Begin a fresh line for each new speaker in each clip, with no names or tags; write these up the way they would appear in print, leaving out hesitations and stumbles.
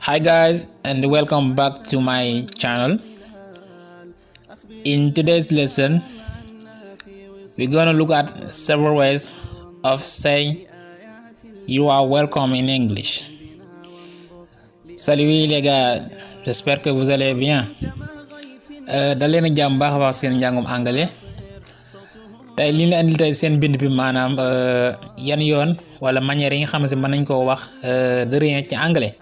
Hi guys, and welcome back to my channel. In today's lesson, we're going to look at several ways of saying you are welcome in English. Salut les gars, j'espère que vous allez bien. dal leen jàmm baax a baax seen njàngum anglais. tey li ñu andil tey seen bind bi maanaam yan yoon wala manière yi nga xam ne mën nañ koo wax de rien ci anglais.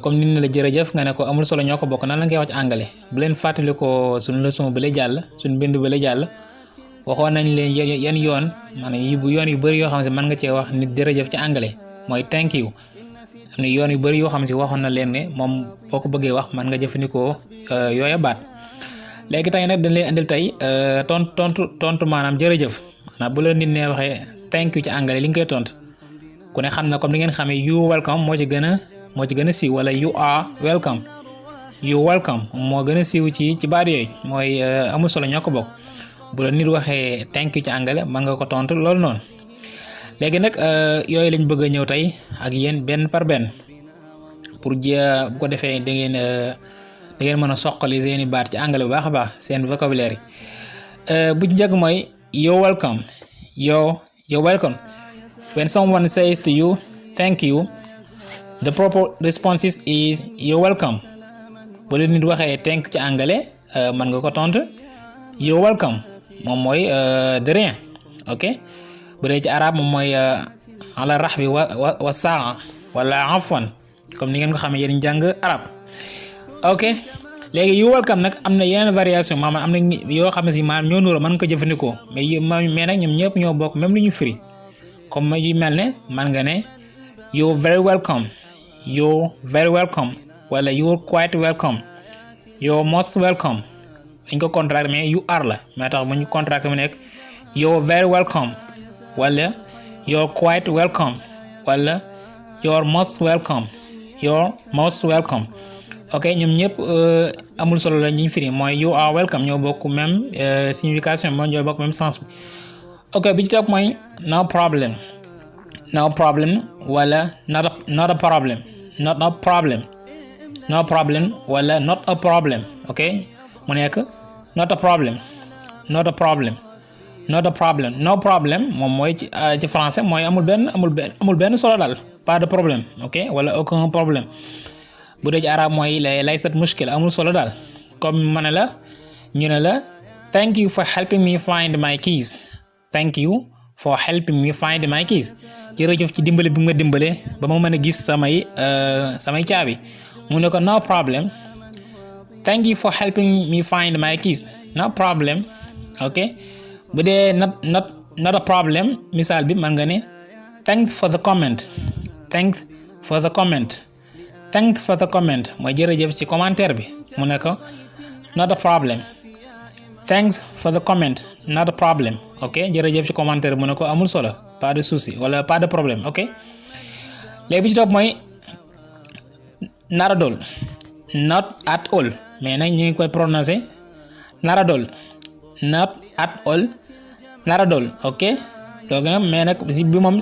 comme ni ne la jërëjëf nga ne ko amul solo ñoo ko bokk nan la ngay wax ci anglais bu leen fàttali ko suñu leçon bi la jàll suñu bind bi la jàll waxoon nañ leen yan yoon maanaam yi bu yoon yu bëri yoo xam ne mën nga cee wax nit jërëjëf ci anglais mooy thank you. am na yoon yu bëri yoo xam ne waxoon na leen ne moom boo ko bëggee wax mën nga jëfandikoo yooya baat. léegi tey nag dañ lay andil tey tontu maanaam jërëjëf maanaam bu la nit ne waxee thank you ci anglais li nga koy tontu ku ne xam na comme li ngeen xamee you welcome moo ci gën a siiw wala you are welcome moo gën a siiw ci baat yooyu mooy amul solo ñoo ko bokk bu la nit waxee thank you ci anglais mën nga ko tontu loolu noonu. léegi nag yooyu lañ bëgg a ñëw tey ak yéen benn par benn pour bu ko defee da ngeen mën a soqali seeni baat ci anglais bu baax a baax seen vocabulaire yi. bu njëkk mooy you're welcome. When someone says to you thank you, the proper response is you're welcome. bu la nit waxee thank ci anglais mën nga ko tontu you're welcome moom mooy de rien, ok. bu dee ci arab moom mooy ala rahbi wa saa wala afwan comme ni ngeen ko xamee yéen jàng arab, ok. léegi you welcome nag am na yeneen variation maanaam am na yoo xam ne si maanaam ñoo nuroo mën ko jëfandikoo mais nag ñoom ñëpp ñoo bokk même lu ñu firi comme yu mel ne man nga ne you're very welcome wala you're quite welcome, you're most welcome. dañ ko contracté mais you are la mais tax bu ñu contracté mu nekk you're very welcome wala you're quite welcome wala you're most welcome, ok. ñoom ñëpp amul solo la ñuy firi mooy you are welcome ñoo bokk même signification mooy ñoo bokk même sens bi, ok. bi ci topp mooy no problem wala not a problem wala not a problem, ok. mu nekk not a problem no problem moom mooy ci français mooy amul benn solo daal, pas de problème, ok, wala aucun problème. bu dee ci arab mooy laysat mushkil amul solo daal, comme ma ne la ñu ne la thank you for helping me find my keys, jërëjëf ci dimbale bi nga dimbale ba ma mën a gis samay caabi. mu ne ko no problem, thank you for helping me find my keys, no problem, ok. bu dee not a problem misaal bi man nga ne thanks for the comment mooy jërëjëf ci commentaire bi. mu ne ko not a problem, thanks for the comment, not a problem, ok. jërëjëf ci commentaire mu ne ko amul solo, pas de souci wala pas de problème, ok. léegi bi ci topp mooy not at all mais nag ñu ngi koy prononcer not at all, ok. donc nag mais nag si bi moom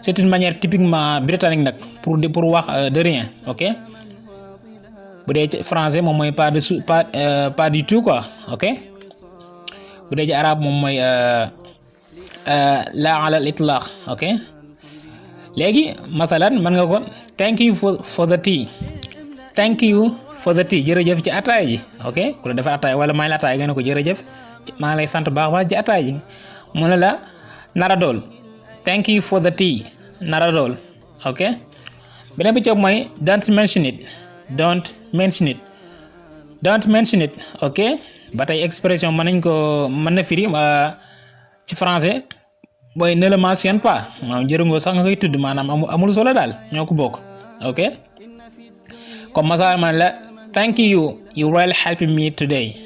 c'est une manière typiquement britannique nag pour wax de rien, ok. bu dee ci français moom mooy pas du tout quoi, ok. bu dee ci arabe moom mooy la ala al itlaq, ok. léegi mathalan mën nga ko thank you for the tea, jërëjëf ci ataay ji, ok. ku la defar ataay wala may la ataay nga ne ko jërëjëf maa ngi lay sant baax ci ataay ji. mu ne la not at all, thank you for the tea, not at all, ok. beneen bi ci mooy don't mention it, ok. ba tey expression mën na firi ci français mooy ne le mentionne pas maanaam jërëngoo sax nga koy tudd maanaam amul solo daal ñoo ko bokk, ok. comme masal man la thank you really helping me today,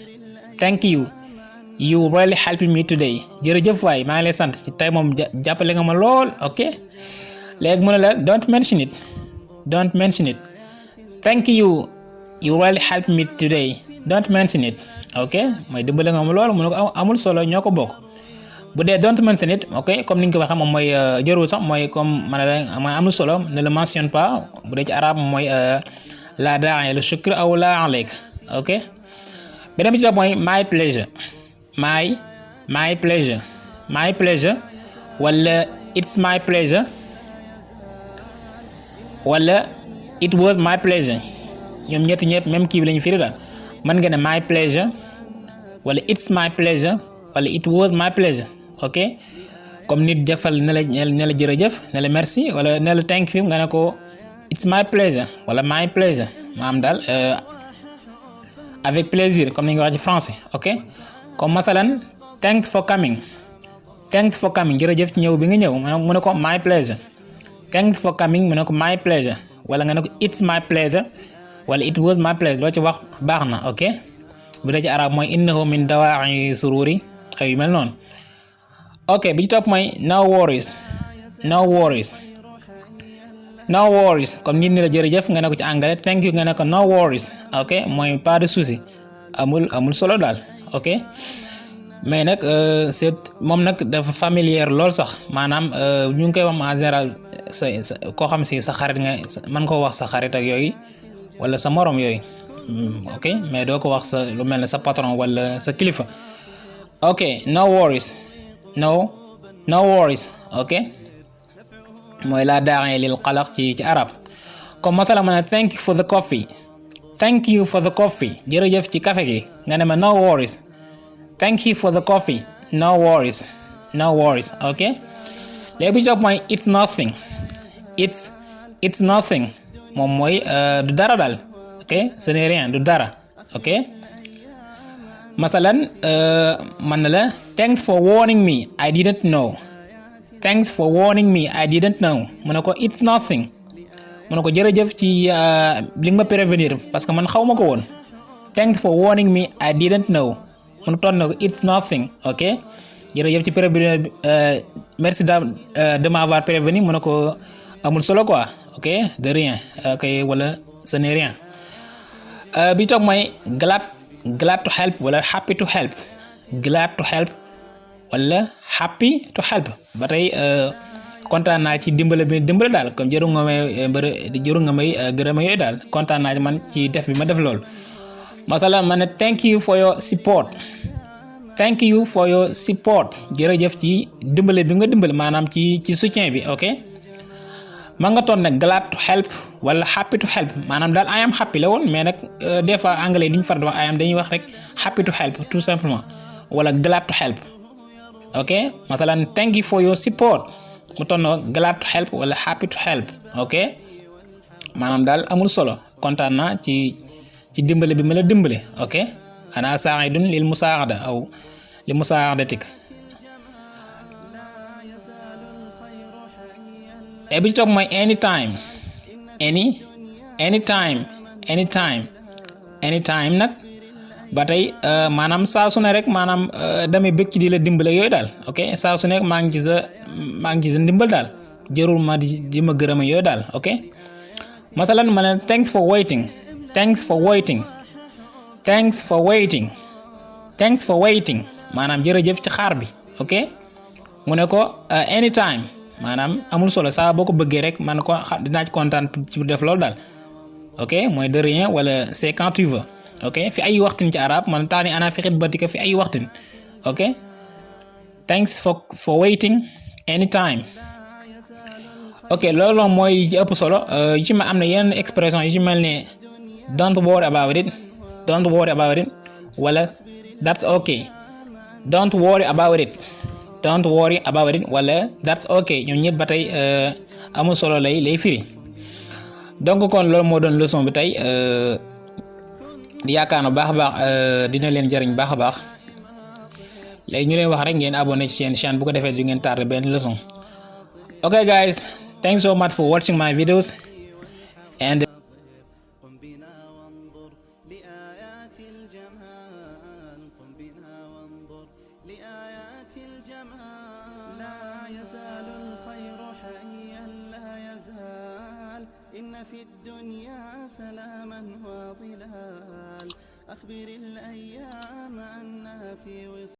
jërëjëf waay maa ngi lay sant ci tey moom jàppale nga ma lool, ok. léegi mu ne la don't mention it, thank you really helping me today, don't mention it, ok. mooy dimbale nga ma lool mu ne ko amul solo ñoo ko bokk. bu dee don't mention it ok comme ni nga ko waxee moom mooy jërul sax mooy comme man amul solo ne le mentionne pas bu dee ci arab mooy la daa'i li shukr aw la alayk ok beneen bi ci topp mooy my pleasure my pleasure wala it's my pleasure wala it was my pleasure ñoom ñetti ñëpp même kii bi lañu firi daal mën nga ne my pleasure wala it's my pleasure wala it was my pleasure ok comme nit defal ne la jërëjëf ne la merci wala ne la thank you nga ne ko it's my pleasure wala my pleasure maanaam daal avec plaisir comme ni nga wax ci français ok comme mathalan thanks for coming jërëjëf ci ñëw bi nga ñëw mu ne ko my pleasure thanks for coming mu ne ko my pleasure wala nga ne ko it's my pleasure wala it was my pleasure loo ci wax baax na ok bu dee ci arab mooy innahu min dawaa'i sururi xëy yu mel noonu ok bi ci topp mooy no worries comme nit ni la jërëjëf nga ne ko ci anglais thank you nga ne ko no worries ok mooy pas de souci amul solo daal ok mais nag c'est moom nag dafa familière lool sax maanaam ñu ngi koy wax en général sa koo xam si sa xarit nga mën koo wax sa xarit ak yooyu wala sa morom yooyu ok mais doo ko wax sa lu mel ne sa patron wala sa kilifa ok no worries ok mooy laa daa'i lil qalaq ci arab comme mathalan ma ne thank you for the coffee jërëjëf ci café gi nga ne ma no worries thank you for the coffee no worries ok léegi bi ci topp mooy it's nothing moom mooy du dara daal ok ce n'est rien du dara ok masalan man na la thanks for warning me I didn't know mu ne ko it's nothing mu ne ko jërëjëf ci li nga ma prévenir parce que man xaw ma ko woon thanks for warning me I didn't know mu ne toon na ko it's nothing ok jërëjëf ci prévenir merci de m'avoir prévenu mu ne ko amul solo quoi ok de rien ok wala ce n'est rien bi toog mooy glad to help wala happy to help ba tey kontaan naa ci dimbale daal comme jëru nga may gërëma yooyu daal kontaan naa ci man ci def bi ma def loolu matala ma ne thank you for your support jërëjëf ci dimbale bi nga dimbale maanaam ci soutien bi ok ma nga toon nag glad to help wala happy to help maanaam daal I am happy la woon mais nag des fois anglais duñu far di wax I am dañuy wax rek happy to help tout simplement wala glad to help ok masalan thank you for your support mu toon na glad to help wala happy to help ok maanaam daal amul solo kontaan naa ci dimbale bi ma la dimbale ok ana sa'idun lil musaa'ada aw li musaa'adatik et bi ci topp mooy anytime nag ba tey maanaam saa su ne rek maanaam damay bëgg ci di la dimbale yooyu daal ok saa su ne maa ngi ci sa ndimbal daal jërul ma di ma gërëma yooyu daal ok masalan ma ne thanks for waiting maanaam jërëjëf ci xaar bi ok mu ne ko anytime maanaam amul solo saa boo ko bëggee rek man ko dinaa ci kontaan ci def loolu daal ok mooy de rien wala c'est quand tu veux ok fi ay waxtin ci arab man taani ana fi xidbatika fi ay waxtin ok thanks for waiting anytime ok loolu mooy ci ëpp solo yu ci ma am na yeneen expression yu ci mel ne don't worry about it wala that's okay don't worry about it wala that's okay ñoom ñëpp ba tey amul solo lay firi donc kon loolu moo doon leçon bi tey yaakaar na baax a baax dina leen jariñ baax a baax léegi ñu leen wax rek ngeen abonné ci seen chaîne bu ko defee du ngeen tardé benn leçon. Okay guys, thanks so much for watching my videos and
إن في الدنيا سلاما وظلال أخبر الأيام أنها في وصال